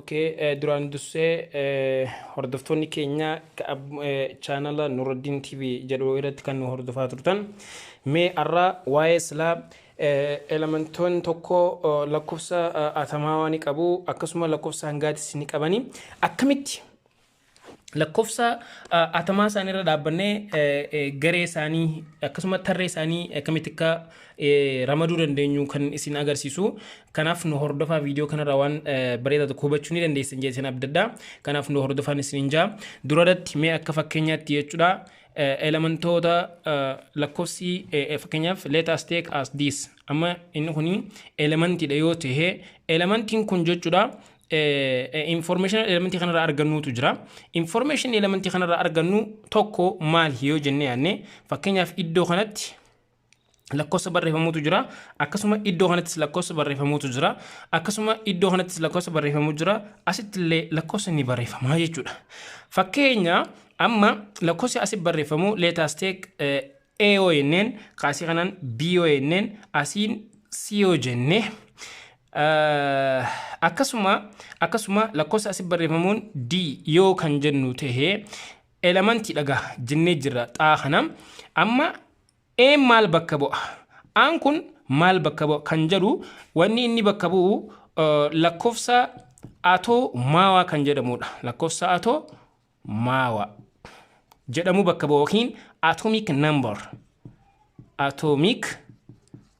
Okay, duraan dursee hordoftoonni keenya chaanala Nuruddin TV jedhu irratti kan nu hordofaa turtan. Mee har'a waa'ee silaa elementoonni tokko lakkoofsa atamaa ni qabu, akkasuma lakkoofsa hangaatis ni qabani. Akkamitti lakkoofsa atamaa isaanii irra dhaabbannee garee isaanii akkasuma tarree isaanii akkamitti akka ramaduu dandeenyu kan isin agarsiisu. Kanaaf nu hordofaa, viidiyoo kanarraa waan bareedaa tokko hubachuu ni dandeessan jedheen abdadha. Kanaaf nu hordofaan isin jaa. Duratti mee akka fakkeenyaatti jechuudha, elementoota lakkoofsi, fakkeenyaaf, let us take as this. Amma inni kuni elementiidha yoo ta'e, elementiin kun jechuudha information elementii kanarraa argannuutu jira. Information elementii kanarraa argannu tokko maali yoo jennee yaadne, fakkeenyaaf iddoo kanatti lakkoofsa barreeffamuutu jira. Akkasuma iddoo kanattis lakkoofsa barreeffamuutu jira. Akkasuma iddoo kanattis lakkoofsa barreeffamuu jira. Asitti illee lakkoofsa ni barreeffamaa jechuudha. Fakkeenya amma lakkoofsi asitti barreeffamu, let us take A yoo jenneen, kaasii kanaan B yoo jenneen, asiin C yoo jenne, akkasuma lakkoofsa asitti barreeffamuun D yoo kan jennu tahee, elementii dhagaa jennee jirra xaa kana. Amma A maal bakka bu'a? Aan kun maal bakka bu'a kan jedhu, wanni inni bakka bu'u lakkoofsa atoomaawaa kan jedhamudha. Lakkoofsa atoomaawaa jedhamu bakka bu'a yookiin atomic number. Atomic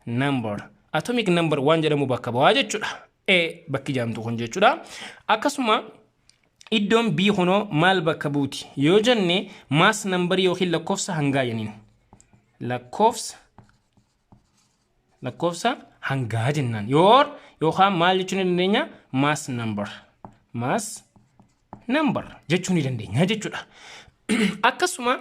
number. Atomic number waan jedhamu bakka bu'aa jechuudha. A bakki jaamtu kun jechuudha. Akkasuma iddoon B kunoo maal bakka buuti yoo jenne, mass number yookiin lakkoofsa hangaa jenniin. Lakkoofsa hangaa jennaan. Yoo yookaan maal jechuu ni dandeenya? Mass number. Mass number jechuu ni dandeenya jechuudha. Akkasuma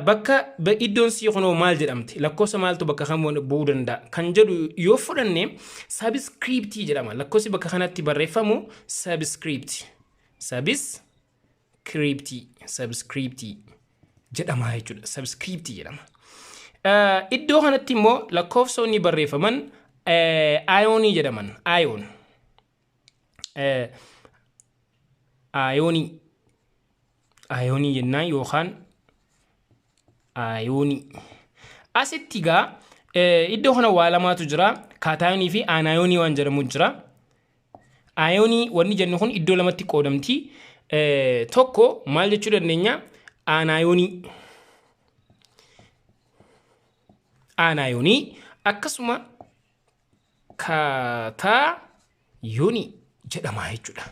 bakka iddoon C kunoo maal jedhamti? Lakkoofsa maaltu bakka kam bu'uu danda'a kan jedhu yoo fudhanne, subscriptii jedhama. Lakkoofsi bakka kanatti barreeffamu subscript. Subscriptii. Subscriptii jedhama jechuudha. Subscriptii jedhama. Iddoo kanatti immoo lakkoofsonni barreeffaman ayoonii jedhaman. Ion. Ayoonii. Ayoonii jennaan yookaan ayoonii. Asitti egaa iddoo kana waa lamaatu jira. Kaataayonii fi anayoonii waan jedhamu jira. Ayoonii wanni jennu kun iddoo lamatti qoodamti. Tokko maal jechuu dandeenya? Anayoonii. Anayoonii akkasuma kaatayoonii jedhama jechuudha.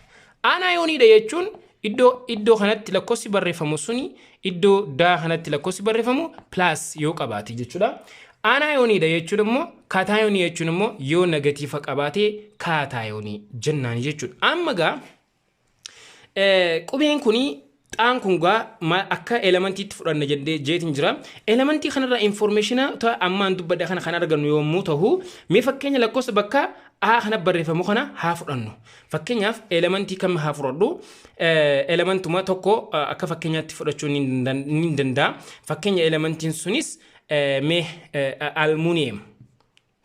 Anayooniidha jechuun iddoo kanatti lakkoofsi barreeffamu suni, iddoo daa kanatti lakkoofsi barreeffamu plus yoo qabaate jechuudha. Anayooniidha jechuun immoo, kaatayoonii jechuun immoo yoo negatiifa qabaate kaatayoonii jennaan jechuudha. Amma gaa qubeen kuni xaan kun gaa akka elementiitti fudhanna jennee jeetiin jira. Elementii kanarraa informationa ammaan dubbadha kana kan argannu yommuu ta'u, mee fakkeenya lakkoofsa bakka A kana barreeffamu kana haa fudhannu. Fakkeenyaaf elementii kam haa fudhadhu? Elementuma tokko akka fakkeenyaatti fudhachuu ni danda'a. Fakkeenya elementiin sunis mee almuuniyeem.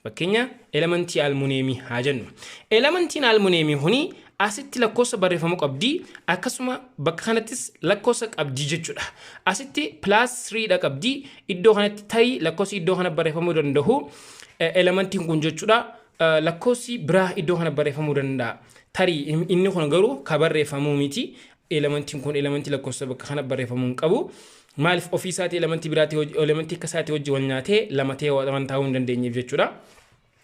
Fakkeenya elementii almuuniyeemii haa jennu. Elementiin almuuniyeemii kuni asitti lakkoofsa barreeffamu qabdi, akkasuma bakka kanattis lakkoofsa qabdi jechuudha. Asitti plus 3 dha qabdi. Iddoo kanatti tarii lakkoofsi iddoo kana barreeffamuu danda'u elementiin kun jechuudha. Lakkoofsi biraa iddoo kana barreeffamuu danda'a. Tarii inni kun garuu ka barreeffamuu miti. Elementiin kun elementii lakkoofsa bakka kana barreeffamuu hin qabu. Maaliif? Ofii isaatii elementii biraatti, elementii akka isaatii wajji wal nyaatee lama ta'ee waan taa'uu hin dandeenyeef jechuudha.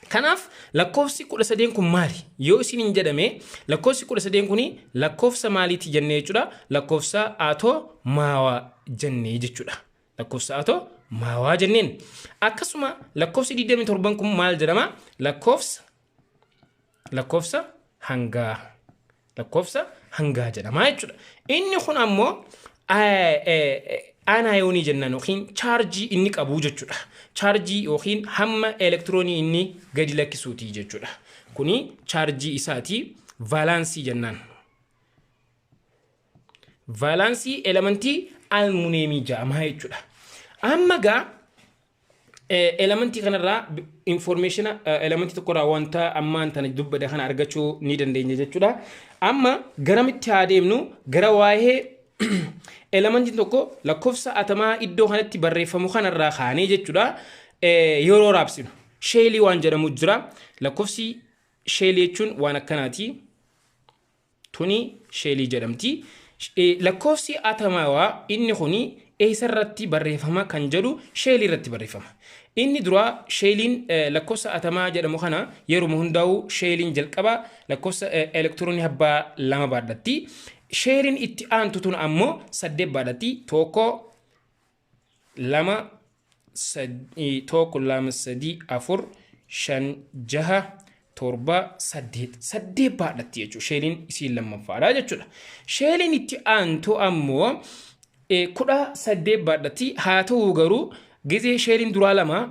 Kanaaf lakkoofsi 13 kun maali yoo isin hin jedhame, lakkoofsi 13 kun lakkoofsa maaliiti jennee jechuudha? Lakkoofsa atoomaawaa jennee jechuudha. Lakkoofsa atoomaawaa jenneen. Akkasuma lakkoofsi 27 kun maal jedhama? Lakkoofsa hangaa. Lakkoofsa hangaa jedhama jechuudha. Inni kun ammoo anayoonii jennaan yookiin chaarjii inni qabu jechuudha. Chaarjii yookiin hamma elektiroonii inni gadi lakkisuuti jechuudha. Kuni chaarjii isaati, vaalaansii jennaan. Vaalaansii elementii almuuniyeemii jedhama jechuudha. Amma gaa Elementii kanarraa information elementii tokkorraa wanta ammaan tana dubbade kana argachuu ni dandeenya jechuudha. Amma garamitti haa deemnu? Gara waa'ee elementiin tokko lakkoofsa atamaa iddoo kanatti barreeffamu kanarraa kaanee jechuudha. Yeroo raabsinu shellii waan jedhamu jira. Lakkoofsi shellii jechuun waan akkanaati. Tuni shellii jedhamti. Lakkoofsi atamaawaa inni kuni eessarratti barreeffama kan jedhu, shellii irratti barreeffama. Inni duraa shelliin lakkoofsa atamaa jedhamu kana yeroo hundaa'u shelliin jalqaba lakkoofsa elektiroonii abbaa 2 baadhatti. Shelliin itti aantu tun ammoo 8 baadhatti. 1, 2, 1, 2, 3, 4, 5, 6, 7, 8. 8 baadhatti jechuudha. Shelliin isiin lammaffaadha jechuudha. Shelliin itti aantu ammoo 18 baadhatti. Haa ta'u garuu gizee shelliin duraa 2,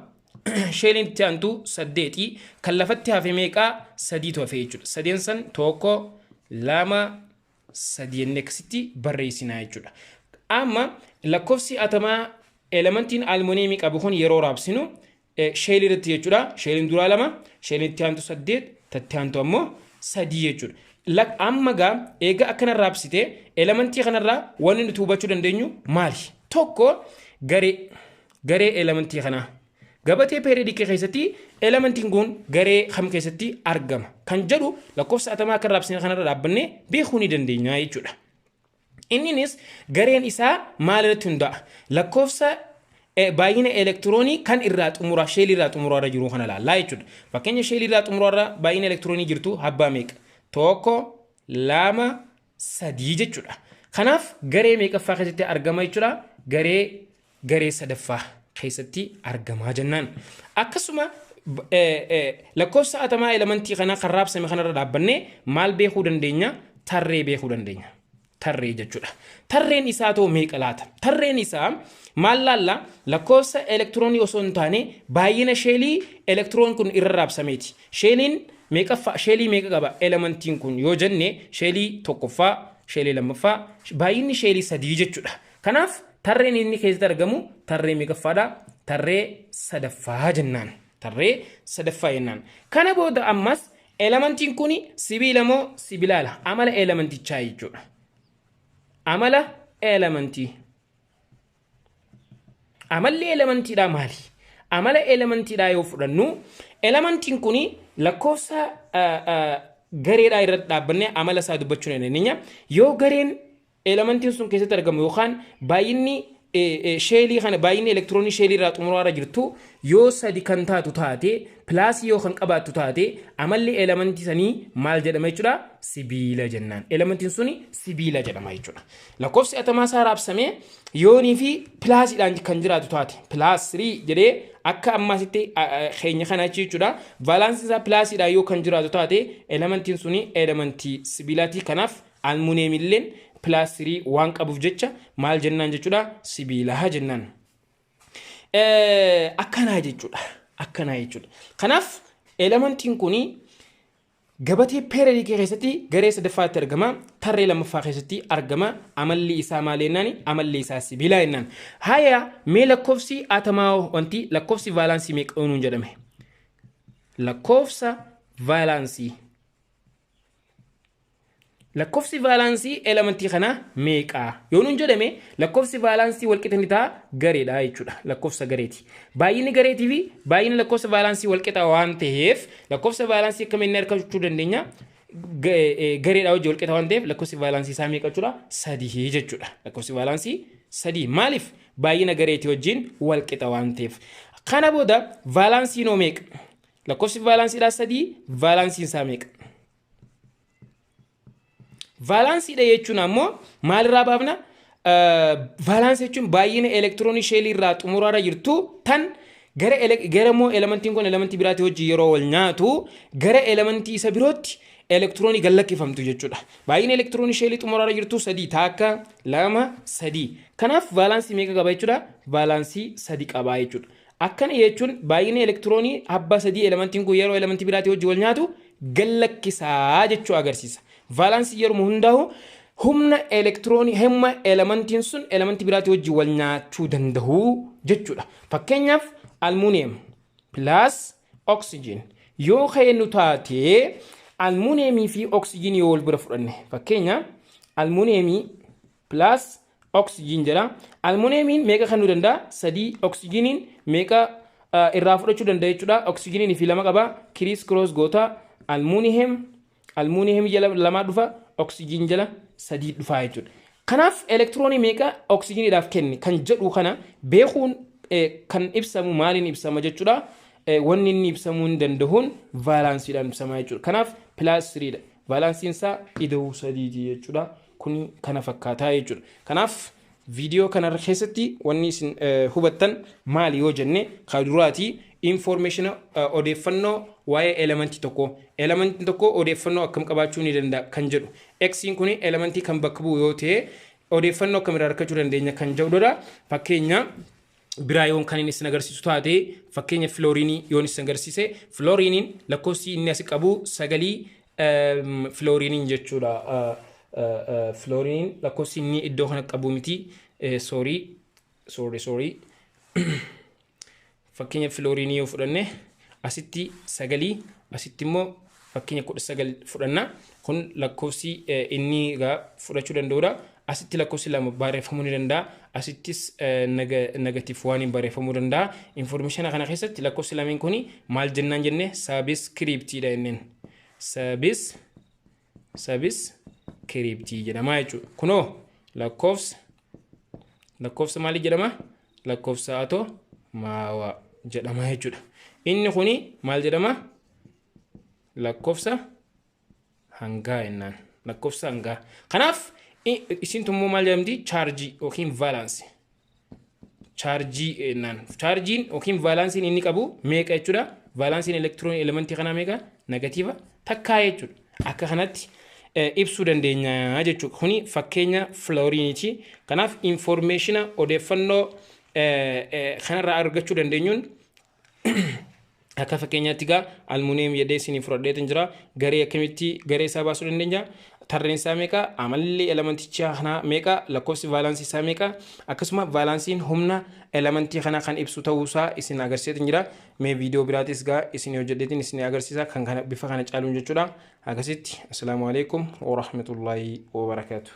shelliin itti aantu 8, kan lafatti hafe meeqaa? Sadiitu hafe jechuudha. Sadeen san 1, 2, 3 jennee akkasitti barreessinaa jechuudha. Amma lakkoofsi atamaa elementiin almuuniyeemii qabu kun yeroo raabsinu shellii irratti jechuudha. Shelliin duraa 2, shelliin itti aantu 8, tatti aantu ammoo 3 jechuudha. Amma gaa eega akkana raabsite, elementii kanarraa wanni nuti hubachuu dandeenyu maali? Tokko, garee elementii kanaa. Gabatee peeredikii keessatti elementiin kun garee kam keessatti argama kan jedhu lakkoofsa atamaa akka raabsine kanarra dhaabbannee beekuu ni dandeenya jechuudha. Inninis gareen isaa maal irratti hundaa'a? Lakkoofsa baay'ina elektiroonii kan irraa xumuraa, shellii irraa xumuraarra jiru kana ilaallaa jechuudha. Fakkeenya, shellii irraa xumuraarra baay'ina elektiroonii jirtu abbaa meeqa? 1, 2, 3 jechuudha. Kanaaf garee meeqaffaa keessatti argama jechuudha? Garee sadaffaa keessatti argamaa jennaan. Akkasuma lakkoofsa atamaa elementii kanaa kan raabsame kanarra dhaabbannee maal beekuu dandeenya? Tarree beekuu dandeenya. Tarree jechuudha. Tarreen isaa ta'u meeqa laata? Tarreen isaa maal laalla? Lakkoofsa elektiroonii osoo hin taane baay'ina shellii elektiroon kun irra raabsameeti. Shelliin meeqaffaa, shellii meeqa qaba elementiin kun yoo jenne, shellii tokkoffaa, shellii lammaffaa, baay'inni shellii 3 jechuudha. Kanaaf tarreen inni keessatti argamu tarree meeqaffaadha? Tarree sadaffaa jennaan. Tarree sadaffaa jennaan. Kana booda ammas elementiin kun sibiila moo sibilaala? Amala elementichaa jechuudha. Amala elementii. Amalli elementiidhaa maali? Amala elementiidhaa yoo fudhannu, elementiin kun lakkoofsa gareedhaa irratti dhaabbannee amala isaa dubbachuu ni dandeenya. Yoo gareen elementiin sun keessatti argamu yookaan baay'inni shellii kana, baay'inni elektiroonii shellii irraa xumuraarra jirtu yoo 3 kan taatu taate, plusii yoo kan qabaattu taate, amalli elementii sanii maal jedhama jechuudha? Sibiila jennaan. Elementiin suni sibiila jedhama jechuudha. Lakkoofsi atamaa isaa raabsamee yoonii fi plusiidhaan kan jiraatu taate, plus 3 jedhee akka ammaasitti keenya kana jechuudha. Valenceiin isaa plusiidhaan yoo kan jiraatu taate, elementiin suni elementii sibiilaati. Kanaaf almuuniyeemilleen plus 3 waan qabuuf jecha maal jennaan jechuudha? Sibiilaa jennaan. Akkanaa jechuudha. Akkanaa jechuudha. Kanaaf elementiin kuni gabatee peeredikii keessatti garee sadaffaatti argama. Tarree lammaffaa keessatti argama. Amalli isaa maal jennaan? Amalli isaa sibiilaa jennaan. Haya, mee lakkoofsi atamaa, wanti lakkoofsi valencii meeqa nuun jedhame? Lakkoofsa valencii. Lakkoofsi valencii elementii kanaa meeqa yoo nuun jedhame, lakkoofsi valencii walqixa ni ta'a gareedha jechuudha. Lakkoofsa gareeti. Baay'inni gareetii fi baay'inni lakkoofsa valencii walqixa waan ta'eef, lakkoofsa valencii akkamiin argachuu dandeenya? Gareedha hojii walqixa waan ta'eef, lakkoofsi valencii isaa meeqa jechuudha? 3 jechuudha. Lakkoofsi valencii 3. Maaliif? Baay'ina gareetii wajjin walqixa waan ta'eef. Kana booda valenciin hoo meeqa? Lakkoofsi valenciidhaa 3, valenciin isaa meeqa? Valenciidha jechuun ammoo maalirraa baafna? Valencii jechuun baay'ina elektiroonii shellii irraa xumuraarra jirtu tan gara immoo elementiin kun elementii biraatii hojii yeroo wal nyaatu gara elementii isa birootti elektiroonii gallakkifamtu jechuudha. Baay'ina elektiroonii shellii xumuraarra jirtu 3, takka, 2, 3. Kanaaf valencii meeqa qaba jechuudha? Valencii 3 qaba jechuudha. Akkana jechuun baay'ina elektiroonii abbaa 3 elementiin kun yeroo elementii biraatii hojii wal nyaatu gallakkisaa jechuu agarsiisa. Valencii yeroo hundaa'u humna elektiroonii hamma elementiin sun elementii biraatii hojii wal nyaachuu danda'u jechuudha. Fakkeenyaaf Aluminium plus oxygen yoo kennu taate, aluminiumii fi oxygen yoo wal bira fudhanne, fakkeenya aluminiumii plus oxygen jedha. Aluminiumiin meeqa kennuu danda'a? Sadii. Oxygeniin meeqa irraa fudhachuu danda'a jechuudha? Oxygeniin fi lama qaba. Criss cross goota, aluminium jala lamaa dhufa, oxygen jala sadii dhufa jechuudha. Kanaaf elektiroonii meeqa oxygeniidhaaf kenne kan jedhu kana beekuun kan ibsamu maaliin ibsama jechuudha? Wanni inni ibsamuu hin danda'uun valenceidhaan ibsama jechuudha. Kanaaf plus threedha. Valenceiin isaa ida'uu sadiiti jechuudha. Kun kana fakkaataa jechuudha. Kanaaf viidiyoo kana keessatti wanni isin hubattan maali yoo jenne, kan duraati information, odeeffannoo waa'ee elementii tokko, elementiin tokko odeeffannoo akkam qabaachuu ni danda'a kan jedhu, Xiin kun elementii kan bakka bu'u yoo ta'e odeeffannoo akkamirraa argachuu dandeenya kan jedhudha. Fakkeenya biraa yoon kan inni isin agarsiisu taate, fakkeenya filoorinii yoon isin agarsiise, filooriiniin lakkoofsi inni asi qabu sagalii filooriiniin jechuudha. Filooriiniin lakkoofsi inni iddoo kana qabu miti, sorry, sorry, sorry. Fakkeenya filooriinii yoo fudhanne, asitti sagalii, asitti immoo fakkeenya 19 fudhanna. Kun lakkoofsi inni egaa fudhachuu danda'udha. Asitti lakkoofsi lama barreeffamuu ni danda'a. Asittis negative one barreeffamuu danda'a. Information kana keessatti lakkoofsi lameen kuni maal jennaan jenne? Subscriptiidha jenneen. Subscriptii jedhama jechuudha. Kunoo lakkoofsa maalii jedhama? Lakkoofsa atoomaawaa jedhama jechuudha. Inni kuni maal jedhama? Lakkoofsa hangaa jennaan. Lakkoofsa hangaa. Kanaaf isin tummoo maal jedhamti? Chaarjii yookiin valence. Chaarjii jennaan. Chaarjiin yookiin valenceiin inni qabu meeqa jechuudha? Valenceiin elektiroonii elementii kanaa meeqa? Negative takkaa jechuudha. Akka kanatti ibsuu dandeenya jechuudha. Kuni fakkeenya filooriiniiti. Kanaaf information, odeeffannoo kanarraa argachuu dandeenyuun, akka fakkeenyaatti egaa aluminium jedhee isinii fudhadheetu jira. Garee akkamitti garee isaa baasuu dandeenya? Tarreen isaa meeqa? Amalli elementichaa kanaa meeqa? Lakkoofsi valenceii isaa meeqa? Akkasuma valenceiin humna elementii kanaa kan ibsu ta'uusaa isin agarsiiseetu jira. Mee viidiyoo biraatis gaa isin hojjedheetiin isin agarsiisa kan kana bifa kana caaluun jechuudha. Akkasitti, assalaamu alaikum warahmatullaahi wabarakaatu.